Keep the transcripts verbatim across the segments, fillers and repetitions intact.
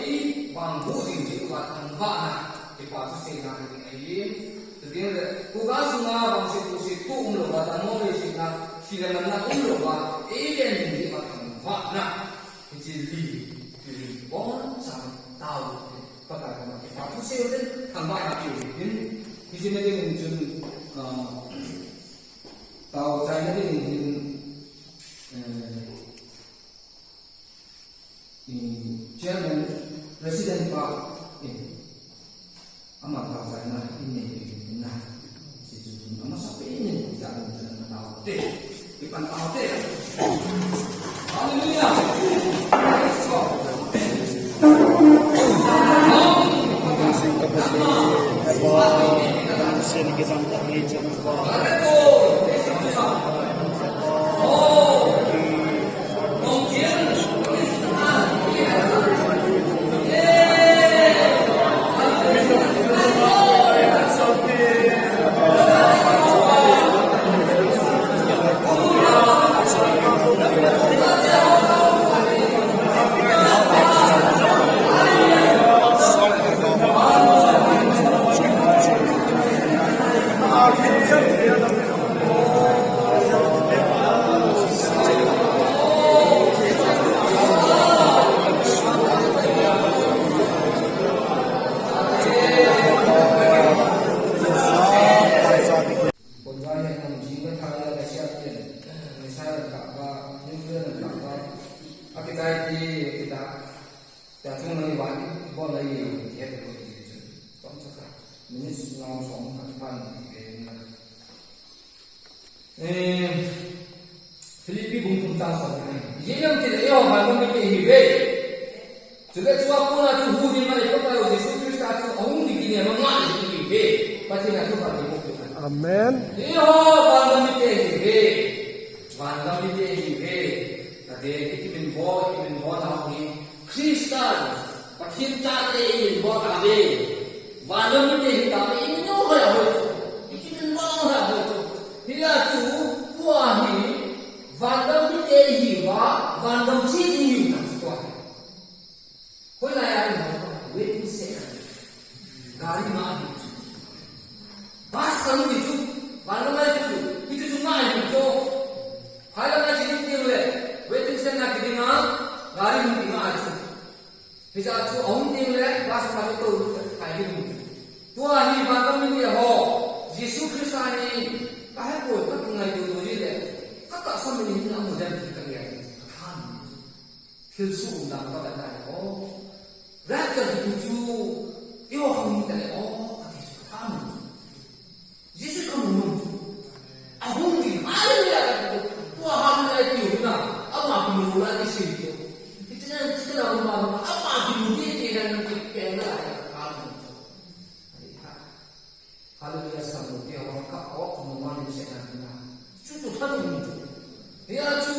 Ei vang hu ding ti uva thangvahna, kipa thu seina ding ahi. Chuteng le, kuga sunga vangset kuseh tu umlou va, dammo leiset na, thi le manna umlou va, ei ven ding ti uva thangvahna. Hiche li, ti li, boncha tao, Pakai koma kipa thu sei u tin, thangvahna pe u tin. Hiche na ding in chun, ah, tao chaina ding in, eh, Chairman, President pa, eh, ama tao chaina in nei pe in na. Hiche chu amasapen in, ja in, ja in tao te. Ipan tao te. Hallelujah. Minutes nga som khat phan ti ve na. Eh, Philippi bung thum chang som ni. Ijeh inem itile eiho vangam mite ihiuve. Chule chua kona chu huhhingna le Pakai u Jesu Christa chu ahung ding kinem a ngah le ihiuve. Pathen in thupha eiboh peh hen. Amen. Eiho vangam mite ihiuve. Vangam mite ihiuve. Tate, ikiminvo, ikiminvo nau hi Christian, Pathen chate iminvo tauve. Vangam mite hita le imin u hoi ahoi chu. Ikiminvo u hoi ahoi chu. Hia chu, tua hi, vangam mite ihiuva, vangam chate ihiu tah chu tua hi. Hoilai a ihiu, waiting shed a. Gari ma ihiu chu. Bus kamu hi chu, vangam a ihiu, hichu chu ma ihiu chu. Phai lam a iche ding teng le, waiting shed a kiding a, gari hung ding ahi chu. Hiche a chu ahung teng le, bus ma chu tou, phai ding. Tua hi vangam mite ho, Jesu Christa hi, kahe poi, kakingaito to ji le, katahsan in amu dem ti kagel. Thilsoh umdan kavet nai ho. Rapture kiti chu, eiho khang hita le o, kati chu, thanom. Jesu kamu nom chu. Ahung ding, hallelujah, kati chu. Tua hallelujah tiu na, ama kimu la kisei chu. Hiche na, hiche na, ama, ama kimu ding ti na, na kipeng na, thanom chu. Hallelujah, sam lo ti ho, ka o, mo ma ni se na na. Chu chu thanom chu. Hia chu,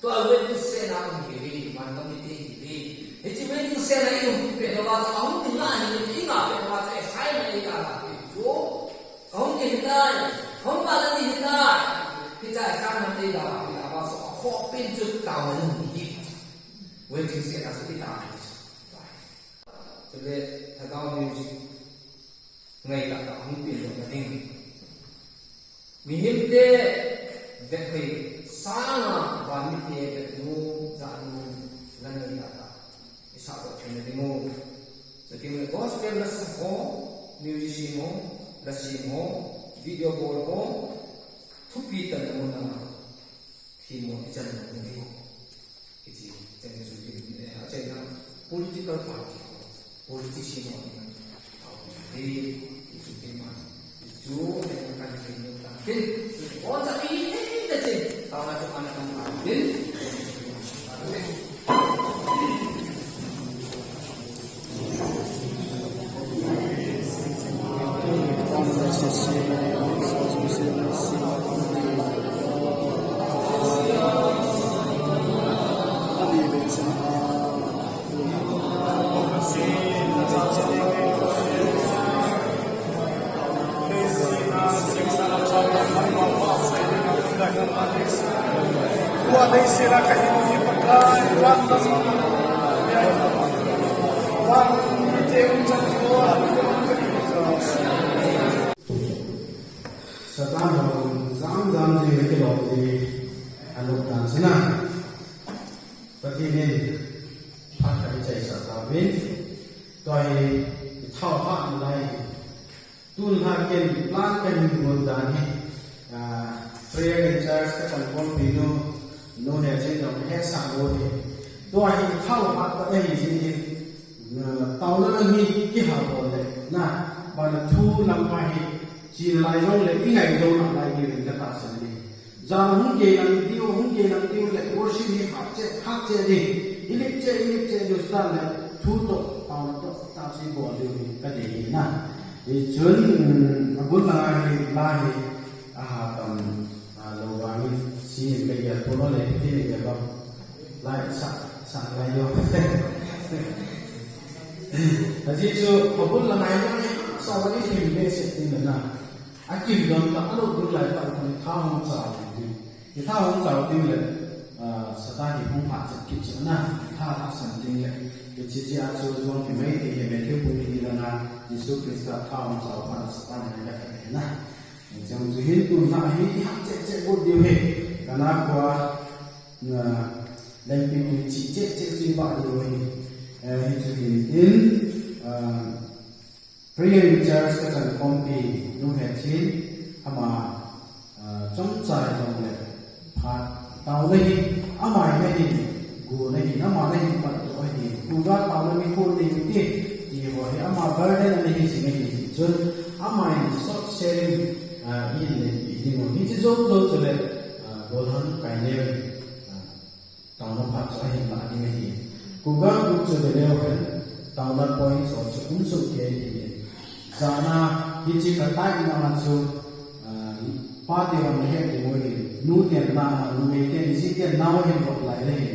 tua waiting shed a um ihiuve, vangam mite ihiuve. Hiche waiting shed a ium peh uva chu, ahung ding ahi, i ngah peh uva chu, assignment eida la peh chu. Ahung ding ahitai, ahung ding ahitai. Hiche assignment eida la peh uva chu, akhoh pen chu taona um ihi. Waiting shed a chu i tao. Chule, Lhagao music. Ngai tahtah hung peh dohna ding. Mihemte vethei sanga van mite vetnom, jahnom la ngai tahtah isah doh theina ding u. Chuteng le gospel la sa ho, musician ho, la sem ho, video bol ho, thupi tah in na mun a themmo ichan na mun ding u. Hiche, cheng chu tin, eh, achaina political party ho, politician ho, eh, hiche tin man, chu, eh, kan tin, kan tin, chu, o, ta, i, i, i, ta, chen, ta, na, chu, ana, kan, kan, tin. Anop dan china. Pathen in phat khat ichaisah tauvin. Tua hi ithao hatna lai. Tun lha ken plan kahin bol dan hi, ah, prayer in charge kachan khompi nu, nu Hechin jong hesah lou hi. Tua hi ithao hat khat ahi jeh in, ah, taona lang hi kiha bol le, na, bana thu lam pa hi, chi lai jong le, ingai jong nalai ding in katahsan e. Jan hung kei lang diu, hung kei lang diu le, worship hi khat cheh, khat cheh ding. Ilip cheh, ilip cheh diu style le, thu toh, taona toh, tahsa bol diu hi kadei hi na. Hichun, um, abul langa hi, la hi, aha tam, ah, lou vangin, si in kagel pon le, piti in kagel pon. Lai sa, sa lai diu. Ajeh chu, abul langa hi, sa vangin, him behseh ding na. Akim don ta, alou ding lai ta, koi tha hung chao ding. Itha hung chao ding le, ah, Satan hi hung hat chet kit chu na, itha lhahsam ding le. Hiche jeh a chu jong hi mai ti hi Matthew bung li langa, Jesu Christa tha hung chao phat a Satan hi na ka thei na. Hiche jong chu hin tun lha hi ihat cheh cheh got diu hi. Kana kua, na, lengpitwi cheh cheh cheh chu ibah diu hi. Eh, hichu hin tin, ah, Prayer in charge kachan khompi nu Hechin, ama, ah, chomcha jong le phat taona hi, ama hi nahin, gu nahin, ama nahin pat to ahi, kuga taona nikho nei u hite, ti ho hi ama burden ana hi jing ahi jeh chun, ama in short sharing, ah, in le i ding u, hiche jou jou chu le, ah, golhang kaineo, ah, Taona phat chu ahin lah ding ahi. Kuga group chu veleu hen, taona point ho chu um soh kei ahi. Jana hiche ka type na chu, ah, pate hon nahet ding u ahi. Nu ten na, numei ten, ji ten nao ahin vop lai le ahi.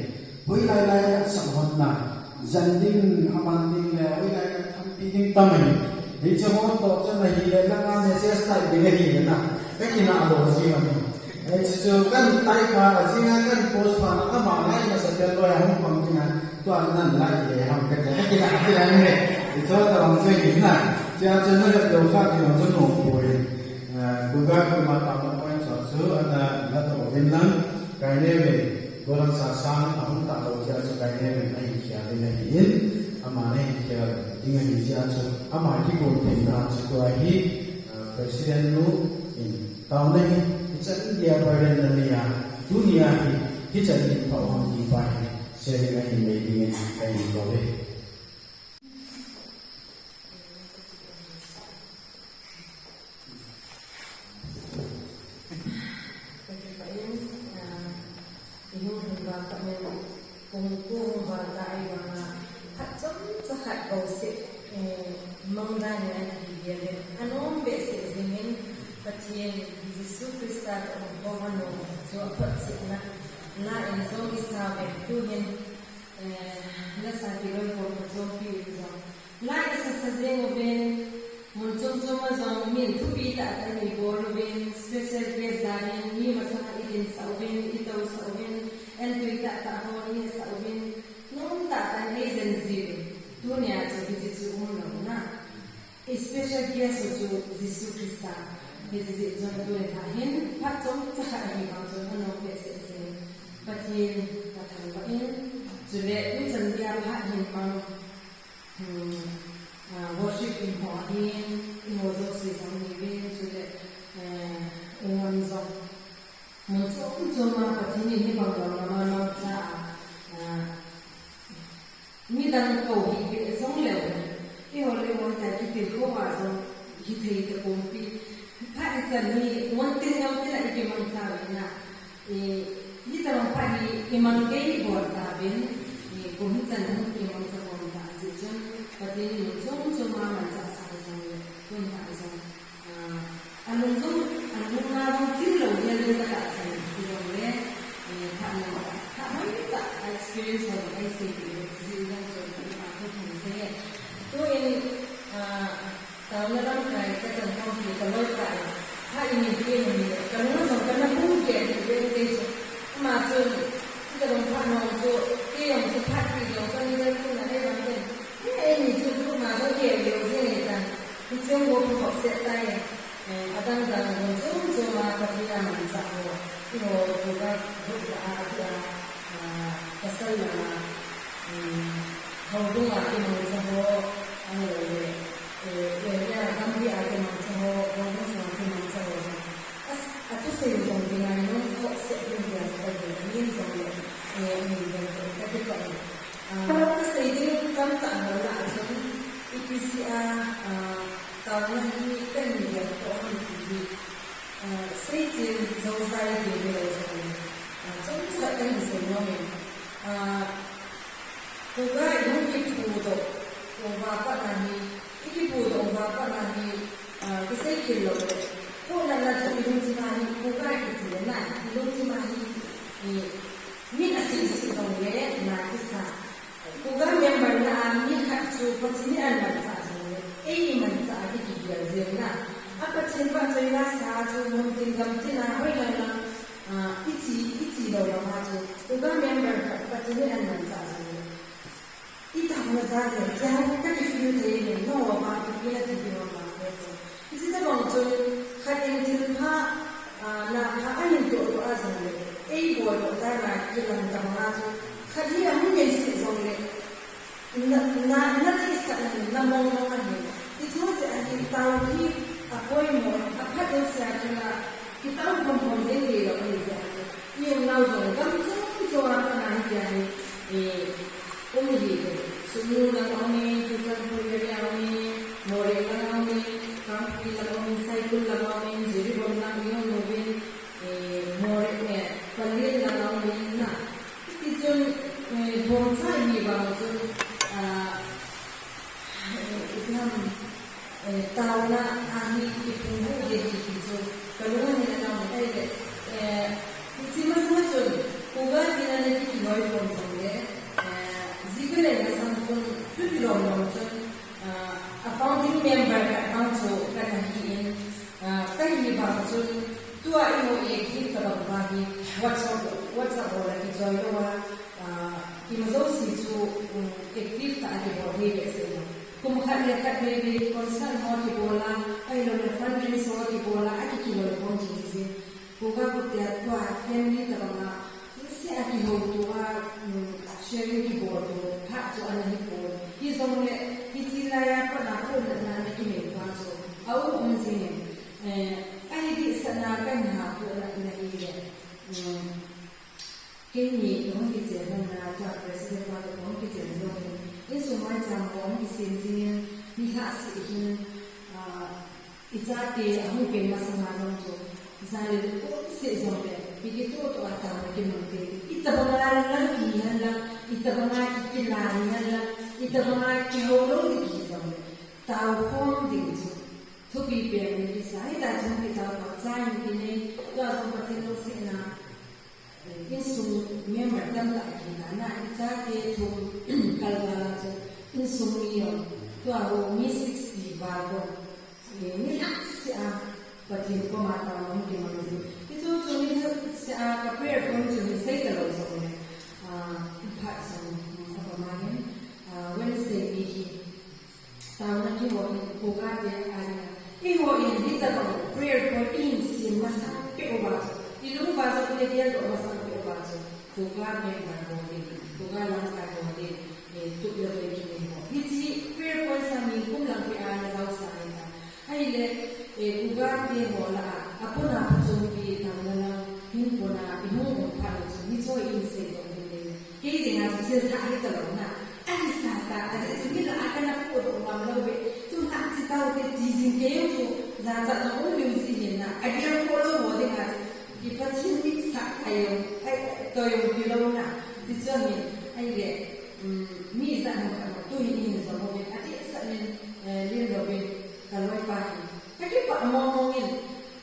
Hoilai lai a sah hon na, jan ding, aman ding le, hoilai lai thampi ding tam ahi. Hiche ho toh chun ahile, langa message type ding ahi na. Ka kinah lou jing ahi. Hichu kan type pha, ajing a kan post pha na, ama ngai masa pen loi a hung pang ding a, tua nan like le ham ka ti, ka ti na, ka ti na ni. Hichu tabang chu hi na. Chia chu na le lo kha ti lo chu no poi. Eh, Google ku ma ta ma point chu chu, ana na to vin lang. Kaineo vin, golang sa sang, ahung ta lo chia chu kaineo vin, ahin khia ding ahi in. Ama nahin khia ding ahi chia chu, ama kigong thei na chu tua hi, eh, President nu in. Taona hi, hichan dia burden na nei a, tunia hi, hichan hi pha hung ti pa hi, sharing ahin nei ding in kahin bol e. Ihung hin vang khat nen, kong ko hung vang ta ahi vang a, khat chomcha khat bouseh, eh, mang dan in ahi bia le. Anom behseh jing in, Pathen, Jesu Christa toh hung bol anom, chu aphotchetna, la in jong i sa ve, tu hin, eh, na sa kiloi kom ka chompi u jong. La i sasa jeng uvin, mun chom chom a jong min thupi tah tah in i bol uvin, special guest dan in mi masang a i dinsah uvin, i tousah uvin, entui tah tah ho i nehsah uvin, nom tah tah in ei jen jiuvin. Tunia chu hiche chu um lou na. I special guest u chu Jesu Christa. Hiche jeh chun tunia hin phat chomcha khat ahi vang chun anom behseh jeng. Pathen ka thangvah in, chule tuchan dia phat hin mang Hmm, ah, worship in ho ahin, in ho jouse jong hi uvin, chule, eh, in lam jong. Mun chom chom a Pathen in hibang lou lam a mangcha a, ah, midang kou hi beh jong leu hen. Eiho le eiho ta kitilkhou a jong hithei tapon pi. Phat ichan hi, mun tin jong tin a ikimangcha uvin a. Eh, hitabang phat hi imang kei bol tauvin, eh, kum hichan hin imangcha bol ta jeh chun, Pathen in mun chom chom a manchah sa jong le, tun phat jong, ah, alung jong, alung a jong chim lou ding in ka tahsan, hijongle, eh, phat na, phat hoi tah, experience ho jong eisei peh le, jeh jong chun, ah, ka thum sei e. Tuin, ah, Taona lamkai kachan khompi ka loipa in, phat in eipeh in ahile, ka lung a jong kana hung gel hih beh in kei chu. Ama chun, hitabang phat nung chu, kei jong chu phat pi jong chu, ni le lung na le vang ten. He, eini chu, lung na jong gel gel jing ahitan. Hiche jong go pha khop set tai. Eh, adang dang mun chom chom a Pathen a manchah ho. Eiho, Hutda a, tia, ah, pasal langa, um, houbunga kimangcha ho, ahilou le, eh, area gampi a kimangcha ho, houbung sunga kimangcha ho jong. As, athusei jong kingai nom khoh seh ding tia jong kahin, min jong le, eh, min jong le, kakipah e. Ah, kasei ding tamtah ho lah a chun, ipi jeh a, ah, taona hi kahin gel toh ham ti hi, ah, seichen jousai ding hilou jong le, ah, chomcha kahin sei nom e. Ah, Kuga ihung kipudoh uva pat na hi, ikipudoh uva pat na hi, ah, kisei khel lou le. Pohnatna chu ilungthim a hi, Kuga kiti le na, ilungthim a hi, i, min asei seh jong le, na kisa. Kuga member na a mi khat chu Pathen in ahin manchah jong le, ei imanchah a kigel jeng na. A Pathen vahchoina sa chu mun tin gam tin a hoi lang lang, ah, ichi, ichi lou vang a chu. Kuga member khat Pathen in ahin manchah jong le. Itaona jat le, tia ka kifeel thei le, no va, ipi nati diu va, ko. Hiche tabang chun, khat in thil pha, ah, na pha ahin toh toh a jong le, ei bol toh dan a kilang tabang a chu, khat hi ahung nei seh jong le, na, na, na deisah na, na mong mong ahi. Hiche jeh a hi tao hi apoimo, apha jouse a chun a, kitao khom khom jeng thei lou ahi jeh a hi. I umnau jong gam chom chom a pat na hi tia hi, eh, um hi e. Sugnu lang a um e, Churachandpur area a um e, Moreh lang a um e, Kangpokpi lang a um e, Saikul lang a um e, Jiribam lang a um e, eh, Moreh, eh, Pallel lang a um e na. Tichun, eh, bomcha hi vang chun, ah, eh, ipi ham, eh, taona a hi kipung bu de hi ti chu, kalung a hin ana um e le, eh, hiche masang chun, Kuga tina le kiti loi pon jong le, eh, ji kalen masang chun, chuti lom lom chun, ah, a founding member khat vang chu kana hi in, ah, kahi vang chun, tua imu e kiti tabang va hi, WhatsApp, WhatsApp ho la kichoi lou a, ah, ima jouse chu, um, active tah a kibol thei behseh lou. Kum khat le khat veve concert ho kibol a, ahilou le fundraise ho kibol a, akikiloi khom chu hijeh in. Kuga Kutia tua family tabang a, niseh a kihouto a, um, sharing kibol to, phat chu ana hi pon. Hijongle, hiche laiya pat a pohnatna ana kinei pa chu, aum um jing in, eh, ahi dehset na kahin ha pohnatna hi le, um, Keini kahung kichen hon na, tua president pa toh kahung kichen jong hin, insung maicham kahung kisem jing in, nilhah seh hin, ah, ichate ahung peng masang a jong chu, jan le lha um seh jong le, ipi kitoh toh a taona kimang te, itobang a lang kihi hen lang, itobang a ki, kila hi hen lang, itobang a kihou lou ding kihi jong le, tao khom ding chu, thupi pen in kisa, hita jong kitao toh, cha in kinei, tua jong Pathen lungsetna, Insung member tamtah kina, ichate thum kal val a chu, insung mi jong, tua ho mi sixty val kon, eh, nilhah seh a, Pathen koma taona hung kimang jin. Hichu chu nilhah seh a ka prayer point chu hin sei talou jong le, ah, phat jong, mm, apha ma hin, ah, Wednesday ni hi, Taona kihou in, Kuga te a dinga. Eiho in hitabang prayer point ihin sem masang peh uva chu, ilung uva chu, ina geldoh masang peh uva chu, Kuga member bol in, Kuga lamkai bol in, eh, tup le vei kinei ho. Hiche prayer point sa nikum lang peh a ana jaosah ahitai. Ahile, eh, Kuga te ho lah a, apuna phachompi taona lang, hinkho a ihung um phat u chu, hiche ho ihin seidoh u hile. Kei dinga chu thil thah hitalou na. Ahi sasa, ajeh chu mi lah a kana pohdoh ngam lou ve. Tulha chi taute ti jing kei jong chu, jachat jong um diu ji hin na. Agel khoh lou ho dinga chu, i Pathen mitsah kai jong, ai, toh jong kilou na. Ti chu ahin, ahile, um, mi ijat ham khat tu hin ihin jom uvin, adehset in, eh, len louvin, ka loipa hin. Kakipah mong mong in,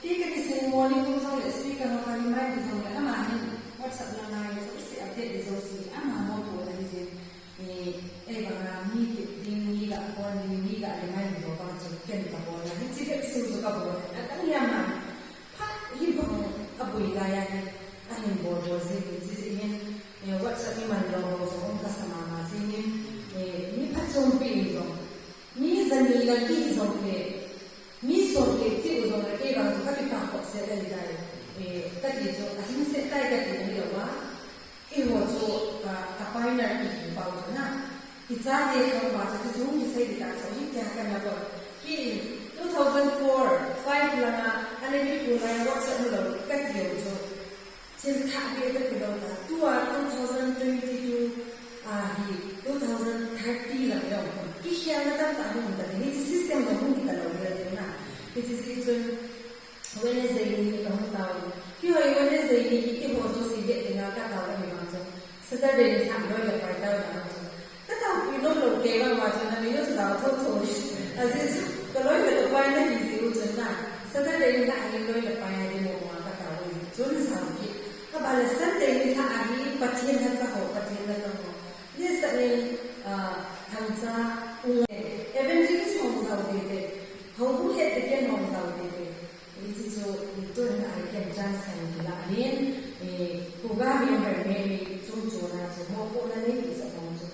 kei kakisei mo nikum jong le, speaker ho ka remind jong le, ama hin, WhatsApp langa jouse update jouse, ama mopo ahi jin. Eh, ei banga mi kit ding, mi ga phone ding, mi ga remind bol bang chu ken ka bol a. Hiche bep seh chu ka bol a. Adang hiam a. Phat hibang aboi lai a hin. Ahin bol bol jing in, hiche jeh hin, eh, WhatsApp mi man lou ho jong um kasa mama jing in, eh, mi phachompi in jong. Mi jani lang kiti jong le. Mi som kiti u jong le kei vang chu kakipah khoh seh ahitai. Eh, kati chu, ahing se tai kati ni lo va. Eiho chu, ka, ka pioneer ihi pau chu na. Ichate khang va chu, chu hung kisei ding ta chu, hitia kana bol. Kei in two thousand four, five langa, ana kipu lai WhatsApp lo, kati u chu. Chilthah beh kati lo ta. Tua two thousand twenty-two, ah, hi, two thousand thirty lang jong. Kikhelna tamtah hung ta, hiche system jong hung kita lo, na. Hiche jeh chun, Wednesday ni ka hung tao. Keiho Wednesday ni hi keiho jouse vet dinga ka tao ahi vang chu. Saturday ni lhah loi le pai tao dan chu. Ka taopeh nom lou kei vang vang chu na mi nu chu tao tho tho. Ajeh chu ka loi le ka pai na hi jeh u chun na. Saturday ni lhah hi loi le pai a ding mo vang ka tao u. Chun sao hi. Aban le Sunday ni lhah a hi Pathen lhacha ho, Pathen lhacha ho. Ni sa in, ah, Thangcha, Ung, Evangelist hung jao tete. Houbung het te ken hung jao tete. Hiche chu, tun a ken chance kan kila ahin, eh, Kuga member me, me chung chuna chu, mopohna nei ti sa pong chu.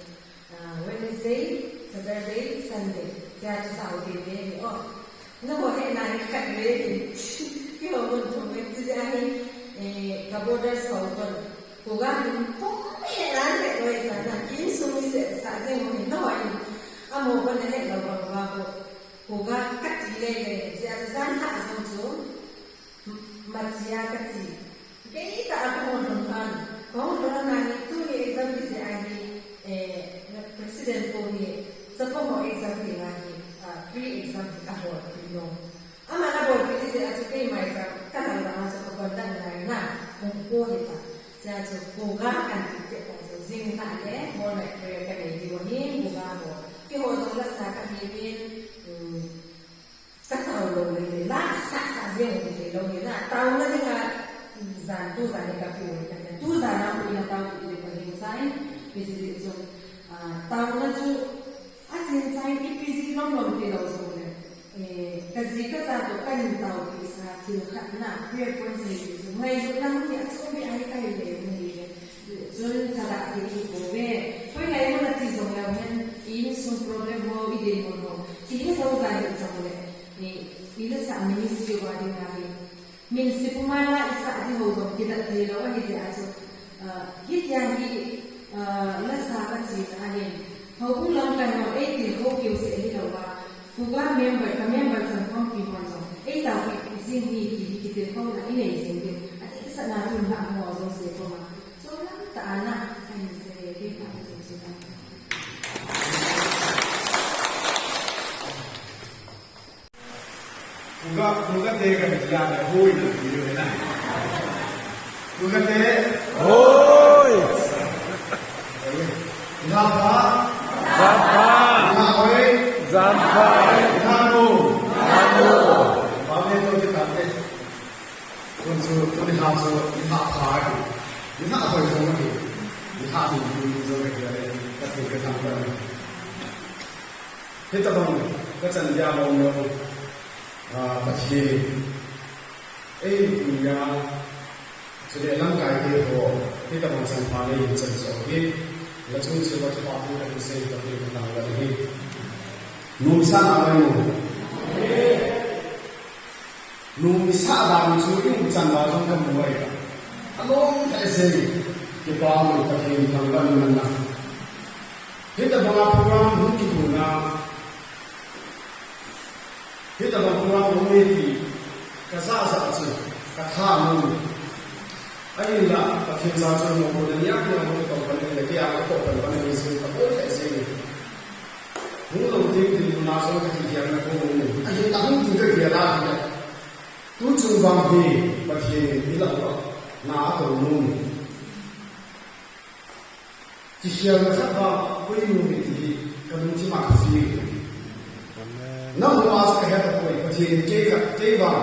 Ah, Wednesday, Saturday, Sunday. Tia chu sao tete ni o. Nangho hetna hi khat ve. Keiho mun thum ve. Chu jeh a hi, eh, ka borders ho kon. Kuga min pum he lan ve loi ta na. Insung mi sehsah jeng u hi nangho in. Amaho kon na het lou bang uva ko. Kuga kati lele, jeh a chu jan lhah jong chu, m-, machia kati. Kei tah a kahung lhun lhon, kahung lhun lhon a hi, tuni exam hi jeh a hi, eh, president pu hi, chapang ho exam hi a hi, ah, pre-exam hi abolpeh lou. Aman abolpeh jeh a chu keima jong, ka lang lang a chu ka conduct ngai na, hung ko hi ta. Jeh a chu Kuga kan ti te pong chu, jing lhah le, morning prayer ka nei diu ahin, Kuga ho. Keiho jong lasa ka hi in, um, Ka tao lou le, la sa sa jeng u thei lou ni na. Taona dinga, jan tu jan ni ka pi u ka tia. Tu jan a pu ina tao pi u ka hin sai. Hiche jeh chun, ah, taona chu, a chen sai ipi jeh lom lom ti lou jong le. Eh, ka ji ka cha toh ka hin taopeh sa thil khat na, prayer point sei chu. Ngailutna mun hi achom beh ahi ka hi le, mun hi le. Chun thada hi ipo ve. Koi lai mun a che jong leu hen, insung problem ho, i dinmun ho. Ihet lou jeh a hi jong le. I, i lasa ministry uva dinga hi. Min sipuma la i sah ding ho jong kidat thei lou ahi jeh a chu. Ah, hitia hi, ah, lasa ka chena ahin. Houbung lamkai ho, ei tilkhou keu seh hilou a. Kuga member, ka member chan khompi hon jong. Ei taopeh jing hi ti hi kitilkhouna i nei jing diu. Adeh sah na tun na mo jong se koma. Chom lam tah a na, ka hin sei ding ka hin sei ding. Kuga, Kuga te ka hin tia le, hoi na, hoi na. Kuga te. Hoi. Ina pha. Jan pha. Ina hoi. Jan pha. Ina nu. Ina nu. Ba me to te ka te. Tun chu, tuni lha chu, nilhah pha ahi. Nilhah hoi jong ahi. Nilhah ding, ding jong ahi, ka thil ka thangvah ahi. Hitabang, ka chan dia bang lou. Ah, Pathen in. Ei, tunia. Chule lamkai te ho. Hitabang chan pha nei chan so hi. La chung chu va pha tu ka sei ka thil ka thangvah ahi. Nung sa na mai mu. Nung i sah dan chu i um chan uva jong ka mu ahi. Alom lheh jeng, kipa um, Pathen thangvah in nana. Hitabang a program hung kigon a, hitabang program hung nei ti ka jah jah chu, ka tha mu. Ahinla, Pathen cha chu mo ko na nia nia mo ko pan le ke a ko pan pan ni jing ka bol lheh jeng. Hung lou ding dinmun a jong ka kigel na ko mu. Ahinla hung ding ka gel a hile. Tuchung vang hi Pathen in i lamkai na a tou nom. Kikhelna khat vang koi nom ti hi ka lungthim a ka feel. Amen. Nangho a chu ka he tapoi, Pathen in kei khat, kei vang,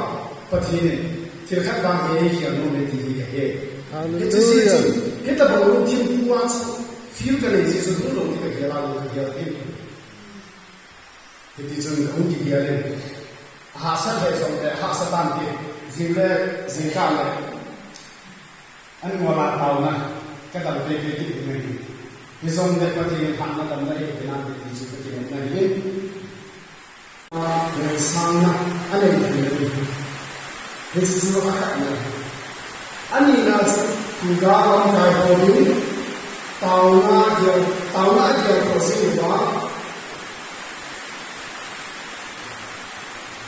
Pathen in thil khat vang hi eikhel nom e ti hi ka he. Hallelujah. Hiche jeh chun, hitabang lungthim thu a chu feel ka nei jeh chun hung lou ding ka gel a lou ka gel ding. Hiti chun ka hung kigel in. Ahahsat lheh jongle, ahahsa tante. Jing le, jing tante. An ngol a taona. Ka dam pei pei kit ding ahi. Hijongle Pathen in lhahna damna eipeh nante ti chu ka kinepna ahi. Ngaisangna anei ding ahi. Hichu chu akhatna. Anina chu, Juda lamkai ho in, taona gel, taona gel ho jing uva,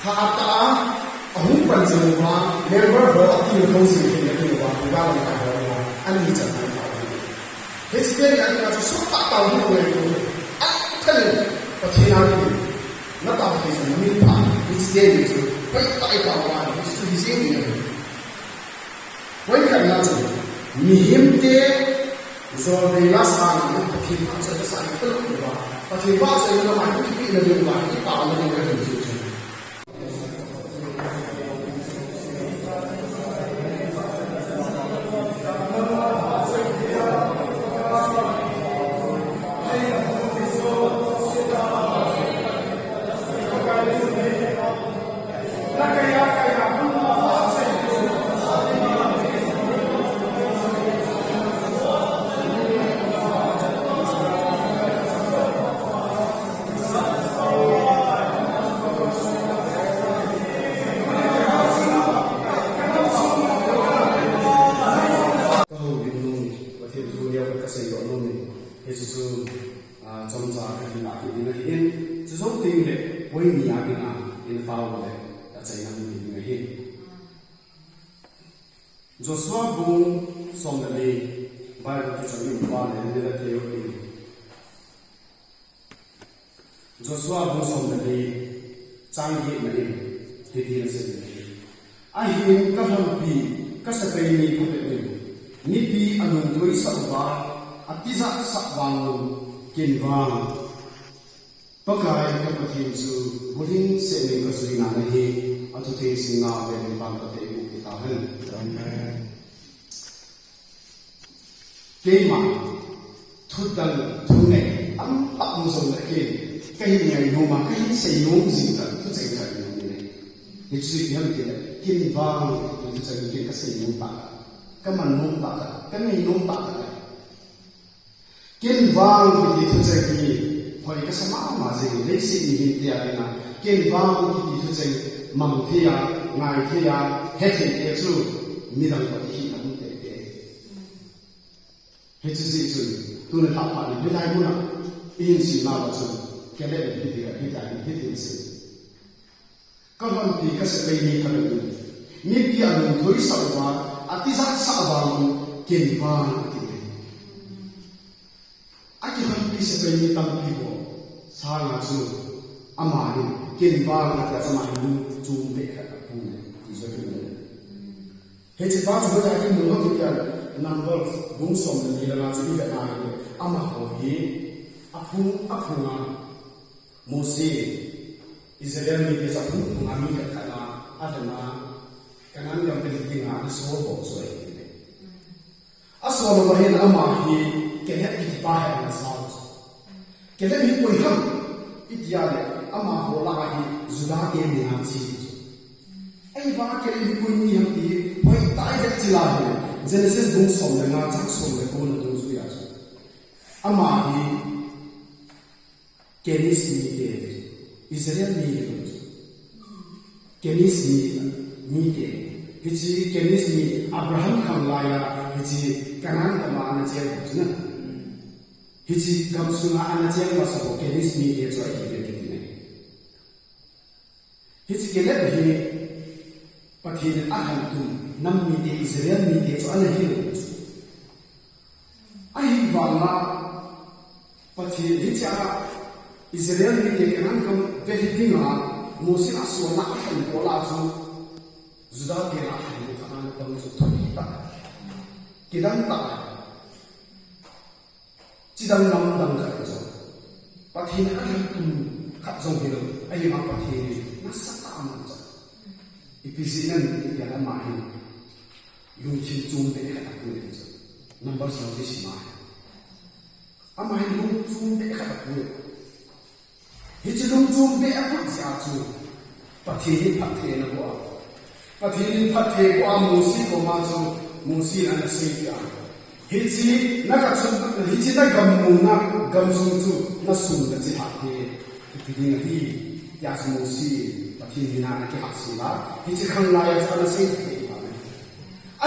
hatah a, ahung pan jing uva, member ho atilkhou jing theina diuva, Juda lamkai ho in, ani chan ngai tauve. Hiche teni a dinga chu soptah tao ding angai poi. Athah in, Pathen a ding, natao thei jong namin pha, hiche teni chu, hoitah a itao uva, hiche chu hijing ding ahi. Hoikhatna chu, mihemte, jolvei la sanga, Pathen vahchoina sanga, Pathen vahchoina lama, kipehna diuva, kipana diuva, hiche chu. Ka houlim nom e, Pathen thu neo khat ka seidoh nom e. Hiche chu, ah, chomcha ka hin lah kit ding ahin, chujou teng le, point ni a dinga, in tao le, achaina hung hi ding ahi. Joshua bung som le li, Bible kichon in pa le, ni la thei u hi. Joshua bung som le li, chang get na in, hitin asei in ahi. Ahin ka lhonpi, ka sepai ni phabep in, mipi alungthoisah uva, atijat sah vang un, ken vang. Pakai ka Pathen chu, bulhing seh in ka juina nahi, athutheng singna vel in pang ka thei u hitahen. Amen. Keima, thudang, thunei, ampah um jongle kei, kahin ngainom a, kahin seinom jing tah, thucheng khat in um in ahi. Hichu ipi ham itile, ken vang, thucheng ken kaseinom tah, kaman nom tah, kangainom tah. Ken vang kiti thucheng hi, hoi kasa mama jeng, leiset mihemte a dinga, ken vang kiti thucheng, mang thei a, ngai thei a, he thei te chu, midang toh kikhenna um teitei. Hiche jeh chun, tuni lhah phat in, hilai muna, ihin simnauva chun, Caleb in hiti, hiti, hiti asei. Ka lhonpi ka sepai ni phabep in, mipi alungthoisah uva, atijat sah vang un, ken vang ati. Akilhonpi sepai ni tampi ho sanga chu, amahin, ken vang ati a chu amahin lungchom beh khat apui, ti chu ahi. Hiche pa chu hoiya kimu ham itile, Numbers bung som le ni langa chu ivet a ahile, amaho hi aphung, aphunga Mose, Israel mite chu aphung phunga mi khat khat a, adana, Canaan gam vel dinga asol ho chu ahi. Asol ho hin ama hi Caleb kiti pa hi ana sao chu. Caleb hi koi ham, itia le, amaho lah a hi Juda te dinga che chu. Ahivang Caleb hi koi mi ham ti, hoitah a ivet chil a ahile, Genesis bung som le nga chang som le ko na dungjuia chu. Ama hi Keniz mite, Israel mi hilou chu. Keniz mi, mite. Hiche Keniz mi Abraham khanglai a, hiche Canaan gam a ana cheng ho chu na. Hiche gam sunga ana cheng masa ho Keniz mite chu ahiuve kiti ahi. Hiche Caleb hi Pathen in alhangtum nam mite, Israel mite chu ana hilou chu. Ahivanga Pathen hichea Israel mite Canaan gam vel hi dinga Mose in asolna alhan bol a chu Juda te lah a alhan bol khat ana pang chu thutah, kidang tah. Chidang namdang khat chu. Pathen in alhangtum khat jong hilou, ahivang Pathen in nasatah a aman chu. Ipi jeh ham itile amahin lungthim chom beh khat apui chu. Numbers ho isim a ahile, amahin lungchom beh khat apui. Hiche lungchom beh apui jeh a chu Pathen in phatthei ana boh a. Pathen in phatthei aboh a Mose koma chu Mose in ana seipeh a. Hiche na kachung, hiche na gam muna, gamsung chu nasung nachilhah te, kiti ding ahi, tia chu Mose, Pathen mina ana kihahsel a. Hiche khanglai a chu ana seipeh a.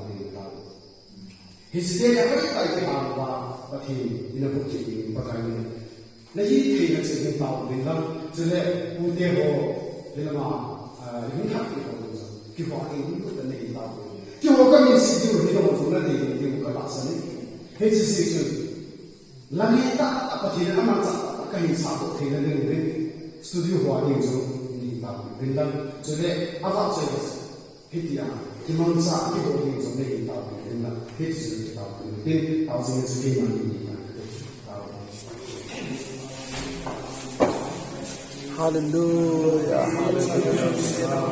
Pathen in tao. Hiche a hoitah in kiham uva, Pathen in ahuhdoh ding, Pakai in. Nahi theina cheh in tao ding lang, chule pute ho, Hilama, ah, hung thak ti ho jong, kihou ding ding ta nei ta. Kihou ka min si diu hi ho jong na nei ding diu ka tahsan e. Hiche si chu, la nei ta, ta Pathen in amanchah ta, ka hin sah doh theina ding le, studio ho ding jong nei ta, ding dan. Chule, ava choi ka sa. Hitia, kimangcha, kihou ding jong nei ta, ding dan. Hiche si chu ta, ding, tao jing chu keima nei ta. Hallelujah, hallelujah.